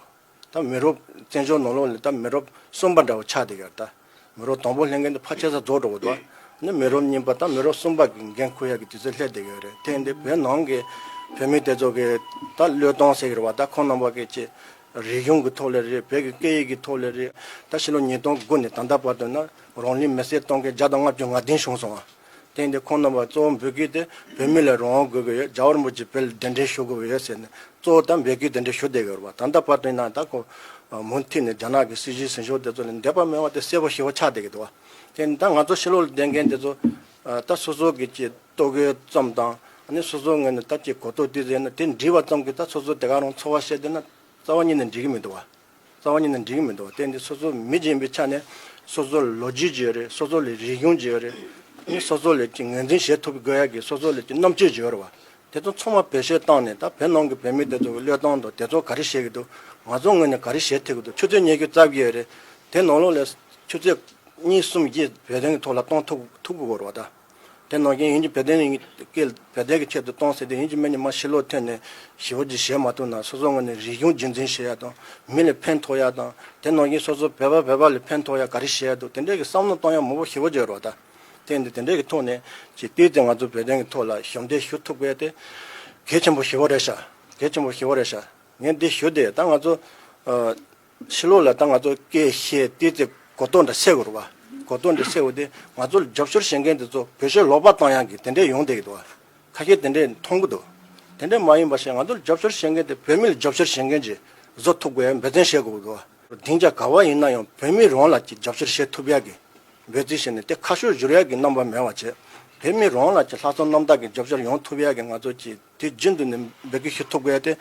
ད་མི་རབས་བཙན་བྱོལ་ནང་ལོགས་ལ་ད་མི་རབས་གསུམ་པ་འདྲ་བོ་ཆགས་བསྡད་ཀྱི་རེད་ད། མི་རབས་དང་པོ་སླེབས་མཁན་དེ་ཕལ་ཆེར་ས་རྫོགས་འགྲོ་གི་འདུག་ཨ་ནི་མི་རབས་གཉིས་པ་དང་མི་རབས་གསུམ་པ་གི་འགན་འཁུར་ཡ་གི་དུས་ཚོད་སླེབས་བསྡད་ཀྱི་ཡོད་རེད། དེ་ཡིན་དུས་བོད་ནང་གི་བོད་མི་དེ་ཚོ་གི་ད་བློས་གཏོང་ཟེར་གྱི་རེད་བ། ད་ཁོང་རྣམ་པ་གི་ཅིག་རིག་གཞུང་གི་ཐོག་ལ་རེད། བོད་ཀྱི་སྐད་ཡིག་གི་ཐོག་ལ་རེད། ད་ཕྱི་ལོ་ཉིས་སྟོང་དགུ་ནས་ད་ལྟ་བར་དུ་ན་རང་ལུས་མེར་སྲེག་གཏོང་མཁན་བརྒྱ་དང་ལྔ་བཅུ་ང་བདུན་བྱུང་སོང་བ། དེ་ཡིན་དུས་ཁོང་རྣམ་པ་གཙོ་བོ་འབོད་སྐུལ་དེ་བོད་མི་ལ་རང་དབང་དགོས་ཀྱི་ཡོད། རྒྱལ་བ་རིན་པོ་ཆེ་བོད་ལ་གདན་འདྲེན་ཞུ་དགོས་ཀྱི་ཡོད་ཟེར་ནས་གཙོ་བོ་ད་འབོད་སྐུལ་དེ་འདྲ་ཞུ་བསྡད་ཀྱི་ཡོད་རེད་བ། ད་ལྟ་བར་དུ་ཡིན་ན་ད་ཁོ་མུ་མཐུད་ནས་རྒྱ་ནག་གི་སྲིད་ཇུས་ཟིན་ཤོག་དེ་ཚོ་ལ་འདོད་པ་མེད་པ་དེ་གསལ་པོ་ཞེ་པོ་ཆགས་བསྡད་ཀྱི་འདུག་བ། དེ་ཡིན་ད་ང་ཚོ་ཕྱི་ལོགས་ལ་བསྡད་མཁན་དེ་ཚོ་ད་སོ་སོ་གི་ཅིག་ལྟོ་གོས་ཙམ་དང་ཨ་ནི་སོ་སོ་ངོས་ནས་ད་ཅིག་གོ་རྟོགས་དེ་ཟེར་ན་དེ་འདྲི་བ་ཙམ་གྱིས་ད་སོ་སོ་དེ་ག་རང་འཚོ་བ་བྱས་བསྡད་ན་རྩ་བ་ཉིད་ནས་འགྲིག་གི་མི་འདུག་བ། རྩ་བ་ཉིད་ནས་འགྲིག་གི་མི་འདུག་དེ་འདི་སོ་སོ་མི་ཡིན་པའི་ཆ་ནས་སོ་སོ་ལ་ལོ་རྒྱུས་ཅིག་ཡོད་རེད། སོ་སོ་ལ་རིག་གཞུང་ཅིག་ཡོད་རེད། ཨ་ནི་སོ་སོ་ལ་ཅིག་ངོས་འཛིན་བྱེད་ཐུབ་དགོས་ཡ་གི་སོ་སོ་ལ་ཅིག་རྣམ་དཔྱོད་ཅིག་ཡོད་རེད་བ། དེ་ཚོ་ཚང་མ་བེད་སྤྱོད་བཏང་ནས་ད་བོད་ནང་གི་བོད་མི་དེ་ཚོ་གི་བློས་གཏོང་དང་དེ་ཚོ་ག་རེ་བྱེད་ཀྱི་འདུག་ང་ཚོ་ངོས་ནས་ག་རེ་བྱེད་ཐུབ་ཀྱི་འདུག་ཆུ་ཚོད་ཉི་ཤུ་རྩ་བརྒྱད་ཡོད་རེད། དེ་ནང་ལོགས་ལ་ཆུ་ཚོད་གཉིས་གསུམ་བཞི་བོད་དོན་གྱི་ཐོག་ལ་གཏོང་ཐུབ་ཐུབ་དགོས་རེད་བ་ད། དེ་ནང་བཞིན་ཡིན་གྱི་བོད་དོན་སྐད་བོད་དོན་གྱི་ཆེད་དུ་གཏོང་ཟེར་དུས་ཡིན་གྱི་མིན་གྱི་མ་ཕྱི་ལོགས་ཐོན་ནས་ཞི་བ་ཅིག་བྱེད་མ་ཐུབ་ན་སོ་སོ་ངོས་ནས་རིག་གཞུང་རྒྱུན་འཛིན་བྱེད་ཡ་དང་མི་ལ་ཕན་ཐོགས་ཡ་དང་དེ་ནང་བཞིན་སོ་སོ་བོད་པ་བོད་པ་ལ་ཕན་ཐོགས་ཡ་ག་རེ་བྱེད་ཡ་འདུག་དེ་འདྲའི་གི་བསམ་བློ་གཏོང་ཡ་མང་པོ་ཞེ་པོ་ཅིག་ཡོད་རེད་བ་ད། དེ་འདི་དེ་འདྲའི་གི་ཐོག་ནས་ཅིག་ཏོག་ཙམ་ང་ཚོ་བོད་དོན་གི་ཐོག་ལ་ཞབས་འདེགས་ཞུ་ཐུབ་དགོས་ཏེ་གལ་ཆེན་པོ་ཞེ་པོ་རེད་ཤག་གལ་ཆེན་པོ་ཞེ་པོ་རེད་ཤག་ངས་འདི་ཞུ་དེ་ད་ང་ཚོ་ཨ་ཕྱི་ལོགས་ལ་ད་ང་ཚོ་སྐད་བཤད་ཏོག་ཙམ་གོ་རྟོགས་འདྲ་སད་དགོས་རེད་བ། གོ་རྟོགས་འདྲ་སད་དགོས་ཏེ་ང་ཚོ་ལ་རྒྱབ་སྐྱོར་བྱེད་མཁན་དེ་ཚོ་བོད་ཆས་ལོག་པ་བཏང་ཡག་གི་དེ་འདྲས་ཡོང་བསྡད་ཀྱི་འདུག་བ། ཁ་ཤས་དེ་འདྲས་མཐོང་གི་འདུག་དེ་འདྲས་མ་ཡིན་པ་བྱས་ང་ཚོ་ལ་རྒྱབ་སྐྱོར་བྱེད་མཁན་དེ་བོད་མི་ལ་རྒྱབ་སྐྱོར་བྱེད་མཁན་ཅིག་བཟོ་ཐུབ་དགོས་ཡ་འབད་བརྩོན་བྱེད་དགོས་འདུག་བ། སྡིངས་ཆ་ག་བ་ཡིན་ན་ཡང་བོད་མི་རང་ལ་ཅིག་རྒྱབ་སྐྱོར་བྱེད་ཐུབ་ཡ་གི་འབད་བརྩོན་བྱས་ནས་དེ་ཁ་ཕྱོགས་བསྒྱུར་ཡ་གི་རྣམ་པ་མེད་པ་བྱས། བོད་མི་རང་ལ་ཅིག་ལྷག་བསམ་རྣམ་དག་གི་རྒྱབ་སྐྱོར་ཡོང་ཐུབ་ཡ་གི་ང་ཚོ་ཅིག་དུས་རྒྱུན་དུ་ནས་འབད་གི་ཞུ་ཐུབ་དགོས་ཡ་དེ་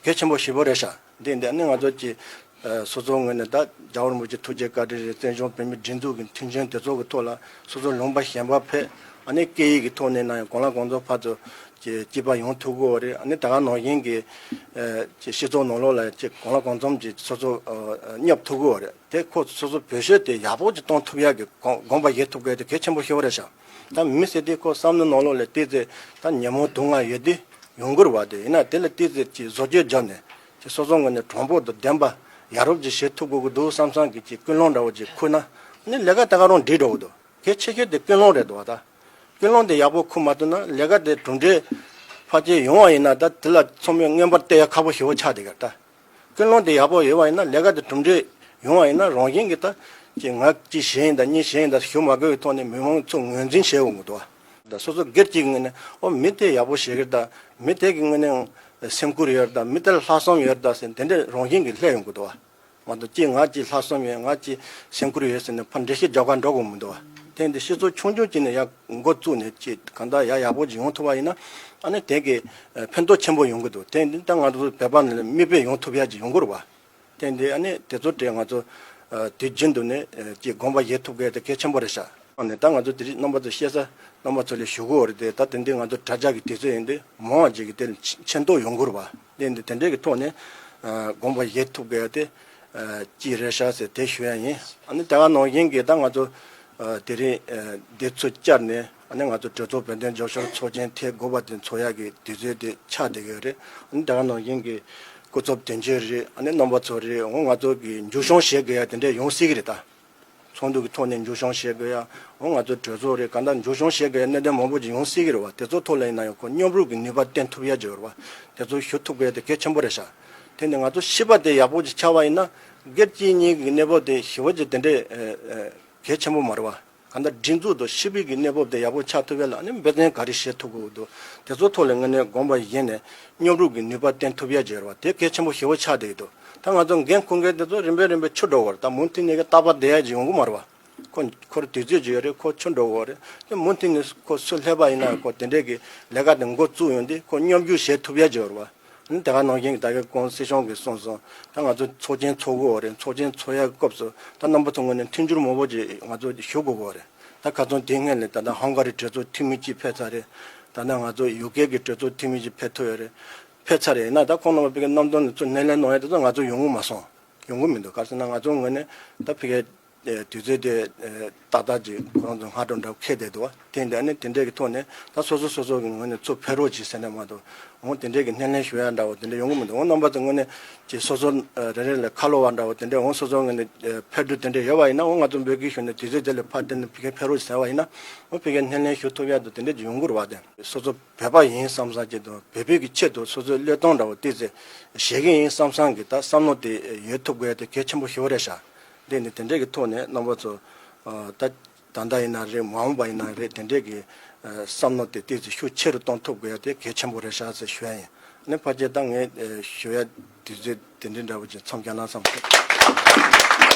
གལ་ཆེན་པོ་ཞེ་པོ་རེད་ཤག་འདི་འདི་ནི་ང་ཚོ་ཅིག་ཨ་སོ་སོའི་ངོས་ནས་ད་རྒྱལ་བ་རིན་པོ་ཆེ་ཐུགས་རྗེ་བཀའ་དྲིན་རེད། བཙན་བྱོལ་བོད་མིའི་སྒྲིག་འཛུགས་ཀྱི་མཐུན་རྐྱེན་དེ་ཚོ་གི་ཐོག་ལ་སོ་སོ་ལུང་པ་གཞན་པ་ཕེབས་ཨ་ནི་སྐད་ཡིག་གི་ཐོག་ནས་ན་ཡང་གང་ལ་གང་འཚམ་ཕར་ཚུར་ཅིག་སྐྱིད་པ་ཡོང་ཐུབ་ཀྱི་ཡོད་རེད། ཨ་ནི་ད་ག་ནང་བཞིན་གྱི་ཨ་ཅིག་སྤྱི་ཚོགས་ནང་ལོགས་ལ་ཅིག་གང་ལ་གང་འཚམ་ཅིག་སོ་སོ་ཨ་སྙོབ་ཐུབ་ཀྱི་ཡོད་རེད། དེ་ཁོ་སོ་སོ་བོད་གཞས་དེ་ཡག་པོ་ཅིག་གཏོང་ཐུབ་ཡག་གི་དགོངས་དགོངས་པ་བཞེས་ཐུབ་དགོས་དེ་གལ་ཆེན་པོ་ཞེ་པོ་རེད་ཤག་ད་མི་ཟེར་དེ་ཁོ་བསམ་བློ་ནང་ལོགས་ལ་ཏོག་ཙམ་ད་ཉོན་མོངས་དུག་ལྔ་ཡོད་དེ་ཡོང་གི་རེད་བ། དེ་ཡིན་ན་དེ་ལ་ཏོག་ཙམ་ཅིག་བཟོ་བཅོས་བརྒྱབ་ནས་ཅིག་སོ་སོ་ངོས་ནས་གྲངས་འབོར་དང་ལྡན་པ་ཡག་རབ་ཅིག་བྱེད་ཐུབ་དགོས་ཀྱི་འདུག་བསམ་བསམ་གྱི་ཅིག་ཀུན་སློང་འདྲ་བོ་ཅིག་འཁུར་ན་ཨ་ནི་ལས་ཀ་ད་ག་རང་འགྲིག་འགྲོ་གི་འདུག་གལ་ཆེ་ཤོས་དེ་ཀུན་སློང་རེད་འདུག་བ། ད་ཀུན་སློང་དེ་ཡག་པོ་འཁུར་མ་ཐུབ་ན་ལས་ཀ་དེ་གྲུབ་འབྲས་ཕལ་ཆེར་ཡོང་བ་ཡིན་ན་ད་དེ་ལ་ཚང་མས་མངོན་པར་བལྟ་ཡ་ཁག་པོ་ཞེ་པོ་ཆགས་བསྡད་ཀྱི་རེད་ད། ཀུན་སློང་དེ་ཡག་པོ་ཡོད་པ་ཡིན་ན་ལས་ཀ་དེ་གྲུབ་འབྲས་ཡོང་བ་ཡིན་ན་རང་བཞིན་གྱིས་ད་ཅིག་ང་གཅིག་བྱས་ཡིན་ད་གཉིས་བྱས་ཡིན་ད་ཞུ་མ་དགོས་པའི་ཐོག་ནས་མི་མང་ཚོ་ངོས་འཛིན་བྱེད་འོང་གི་འདུག་བ། ད་སོ་སོ་སྒེར་གཅིག་གི་ངོས་ནས་ཨོ་མི་དེ་ཡག་པོ་བྱེད་ཀྱི་རེད་ད། མི་དེ་གི་ངོས་ནས་སེམས་ཁུར་ཡོད་རེད་ད། མི་དེ་ལ་ལྷག་བསམ་ཡོད་རེད་ད་ཟེར་དེ་འདྲས་རང་བཞིན་གྱིས་སླེབས་ཡོང་གི་འདུག་བ། མ་གཏོགས་ཅིག་ང་ཅིག་ལྷག་བསམ་ཡོད་ང་ཅིག་སེམས་ཁུར་ཡོད་ཟེར་ནས་ཕར་འགྲེལ་བཤད་རྒྱག་ག་འགྲོ་དགོས་མི་འདུག་བ། དེ་འདི་སྤྱི་ཚོགས་ཆུང་ཆུང་ཅིག་ནས་ཡར་འགོ་བཙུགས་ནས་ཅིག་གང་ལྟར་ཡག་ཡག་པོ་ཅིག་ཡོང་ཐུབ་པ་ཡིན་ན་ཨ་ནི་དེ་གི་ཕན་ཐོགས་ཆེན་པོ་ཡོང་གི་འདུག་དེ་འདི་ད་ང་ཚོ་བོད་པ་ནས་མིག་དཔེ་ཡོང་ཐུབ་ཡ་ཅིག་ཡོང་གི་རེད་བ། དེ་འདི་ཨ་ནི་དེ་ཚོ་དེ་ང་ཚོ་དུས་རྒྱུན་དུ་ནས་ཅིག་དགོངས་པ་བཞེས་ཐུབ་དགོས་དེ་གལ་ཆེན་པོ་རེད་ཤག་ཨ་ནི་ད་ང་ཚོ་དེ་རིང་རྣམ་པ་ཚོ་བཤད་ས་རྣམ་པ་ཚོ་ལས་ཞུ་གི་ཡོད་རེད་དེ། ད་དེ་འདི་ང་ཚོ་དྲ་རྒྱ་གི་དུས་ཚོད་ཡིན་དུས་མང་བ་ཅིག་གི་དེ་ལ་མཁྱེན་རྟོགས་ཡོང་གི་རེད་བ། དེ་འདི་དེ་འདྲའི་གི་ཐོག་ནས་དགོངས་པ་བཞེས་ཐུབ་དགོས་དེ་ཅིག་རེད་ཤག་ཟེར་དེ་ཞུ་ཡ་ཡིན། ཨ་ནི་ད་ག་ནང་བཞིན་གི་ད་ང་ཚོ་དེ་རིང་འདི་ཚོ་བཅར་ནས་ཨ་ནི་ང་ཚོ་གྲོས་ཚོགས་བོད་དོན་རྒྱབ་སྐྱོར་ཚོགས་ཆེན་ཐེངས་དགུ་པ་དེ་ཚོགས་ཡ་གི་དུས་ཚོད་དེ་ཆགས་བསྡད་ཀྱི་ཡོད་རེད། ཨ་ནི་ད་ག་ནང་བཞིན་གི་སྐུ་ཚབ་དོན་གཅོད་རེད། ཨ་ནི་རྣམ་པ་ཚོ་རེད། འོ་ང་ཚོ་གི་མཇུག་སྐྱོང་བྱེད་དགོས་ཡ་དེ་འདྲས་ཡོང་སྲིད་ཀྱི་རེད་ད། ཚོགས་འདུ་གི་ཐོག་ནས་མཇུག་སྐྱོང་བྱེད་དགོས་ཡ། འོ་ང་ཚོ་གྲོས་ཚོགས་རེད་གང་ལྟར་མཇུག་སྐྱོང་བྱེད་དགོས་ཡ་གནད་དོན་མང་པོ་ཅིག་ཡོང་སྲིད་ཀྱི་རེད་བ། དེ་ཚོ་ཐོག་ལ་ཡིན་ན་ཡང་ཁོ་མཉམ་རུབ་ཀྱི་ནུས་པ་བསྟན་ཐུབ་ཡ་ཅིག་ཡོད་རེད་བ། དེ་ཚོ་ཞུ་ཐུབ་དགོས་ཡ་དེ་གལ་ཆེན་པོ་རེད་ཤག་དེ་ནས་ང་ཚོ་སྤྱི་པ་དེ་ཡག་པོ་ཅིག་ཆགས་པ་ཡིན་ན་སྒེར་གཅིག་གཉིས་ཀྱི་གནས་བབ་དེ་ཞེ་པོ་ཅིག་དེ་འདྲས་གལ་ཆེན་པོ་མ་རེད་བ། གང་ལྟར་སྒྲིག་འཛུགས་དང་སྤྱི་པའི་གི་གནས་བབ་དེ་ཡག་པོ་ཆགས་ཐུབ་ཡ་ལ་ཨ་ནི་འབད་བརྩོན་ག་རེ་བྱེད་ཐུབ་དགོས་འདུག་དེ་ཚོ་ཐོག་ལ་དངོས་གནས་དགོངས་པ་བཞེས་ནས་མཉམ་རུབ་ཀྱི་ནུས་པ་བསྟན་ཐུབ་ཡ་ཅིག་ཡོད་རེད་བ། དེ་གལ་ཆེན་པོ་ཞེ་པོ་ཆགས་བསྡད་ཀྱི་འདུག་ད་ང་ཚོ་འགན་འཁུར་མཁན་དེ་ཚོ་རིམ་པས་རིམ་པས་འཕྱུར་འགྲོ་གི་རེད། ད་མུ་མཐུད་ནས་ཀྱི་རྟག་པར་བསྡད་ཡ་ཅིག་ཡོང་གི་མ་རེད་བ། ཁོ་ཁོར་དུས་ཚོད་ཅིག་ཡོད་རེད། ཁོ་འཕྱུར་འགྲོ་གི་རེད། དེ་མུ་མཐུད་ནས་ཁོ་སུ་སླེབས་པ་ཡིན་ན་ཁོ་དེ་འདྲས་ཀྱི་ལས་ཀ་དེ་འགོ་བཙུགས་ཡོང་དུས་ཁོ་མཉམ་ཞུགས་བྱེད་ཐུབ་ཡ་ཅིག་ཡོད་རེད་བ། ཨ་ནི་དེ་ག་ནང་བཞིན་གྱི་ད་གའི་གོང་སྲིད་སྐྱོང་གིས་གསུངས་སོང་། ད་ང་ཚོ་ཚོགས་ཆེན་ཚོགས་དགོས་རེད། ཚོགས་ཆེན་ཚོགས་ཡ་སྐབས་སུ་ད་རྣམ་པ་ཚོ་ངོས་ནས་མཐུན་འགྱུར་མང་པོ་ཅིག་ང་ཚོ་ཞུ་དགོས་གི་རེད། ད་ཁ་སང་དེ་སྔོན་ལ་ད་ལྟ་ཧང་ག་རི་གྲོས་ཚོགས་འཐུས་མི་གཅིག་ཕེབས་ཚར་རེད། ད་ལྟ་ང་ཚོ་ཡུ་ཀེ་གི་གྲོས་ཚོགས་འཐུས་མི་གཅིག་ཕེབས་ཐུབ་ཡོད་རེད། ཕེབས་ཚར་རེད། ཡིན་ན་ད་ཁོང་རྣམ་པ་ཕ་གིའི་གནམ་དོན་ལ་ཚུར་སྣེ་ལེན་གནང་ཡ་དེ་ཚོ་ང་ཚོ་ཡོང་གི་མ་སོང་། ཡོང་གི་མི་འདུག་ག་རེ་ཟེར་ན་ང་ཚོ་ངོས་ནས་ད་ཕ་གིའི་ཨེ་དུས་ཚོད་དེ་ཨེ་ཏག་ཏག་ཅིག་ཁོ་རང་ཚོ་སྔ་དྲོ་འདྲ་བོ་འཁེལ་བསྡད་འདུག་བ། དེ་འདྲ་ནི་དེ་འདྲས་ཀྱི་ཐོག་ནས་ད་སོ་སོ་སོ་སོ་གི་ངོས་ནས་ཚུར་ཕེབས་རོགས་གྱིས་ཟེར་ནས་མ་གཏོགས་འོ་དེ་འདྲས་ཀྱི་སྣེ་ལེན་ཞུ་ཡ་འདྲ་བོ་དེ་འདྲས་ཡོང་གི་མི་འདུག་འོ་རྣམ་པ་ཚོ་ངོས་ནས་ཅིག་སོ་སོ་ཨེ་རེ་རེ་ལ་ཁ་ལོ་བ་འདྲ་བོ་དེ་འདྲས་འོ་སོ་སོ་ངོས་ནས་ཨེ་ཕེབས་འགྲོ་དེ་འདྲས་ཡོད་པ་ཡིན་ན་འོ་ང་ཚོ་འབོད་སྐུལ་ཞུས་ནས་དུས་ཚོད་དེ་ལ་ཕར་བསྟན་ནས་ཕ་གིར་ཕེབས་རོགས་གྱིས་ཟེར་བ་ཡིན་ན་འོ་ཕ་གིར་སྣེ་ལེན་ཞུ་ཐུབ་ཡ་དེ་དེ་འདྲས་ཅིག་ཡོང་གི་རེད་བ། དེ་སོ་སོ་བོད་པ་ཡིན་བསམ་བསམ་ཅིག་དང་བོད་པའི་གི་ཆེད་དུ་སོ་སོའི་བློས་གཏོང་འདྲ་བོ་ཏོག་ཙམ་བྱེད་ཀྱི་ཡིན་བསམ་བསམ་གི་ད་བསམ་བློ་དེ་ཡོད་ཐུབ་དགོས་ཡ་དེ་གལ་ཆེན་པོ་ཞེ་པོ་རེད་ཤག་དེ་ནི་དེ་འདྲས་ཀྱི་ཐོག་ནས་རྣམ་པ་ཚོ་ཨ་ད་ད་ལྟ་ཡིན་ན་རེད། མ་འོངས་པ་ཡིན་ན་རེད། དེ་འདྲས་ཀྱི་ཨ་བསམ་བློ་དེ་ཏོག་ཙམ་ཤུགས་ཆེ་རུ་གཏོང་ཐུབ་དགོས་ཡ་དེ་གལ་ཆེན་པོ་རེད་ཤག་ཟེར་ཞུ་ཡ་ཡིན། ཨ་ནི་ཕལ་ཆེར་ད་ངས་ཨ་ཞུ་ཡ་དུས་ཚོད་དེ་འདྲས་འདྲ་བོ་ཅིག་མཚམས་བཞག་ན་བསམ་སོང་།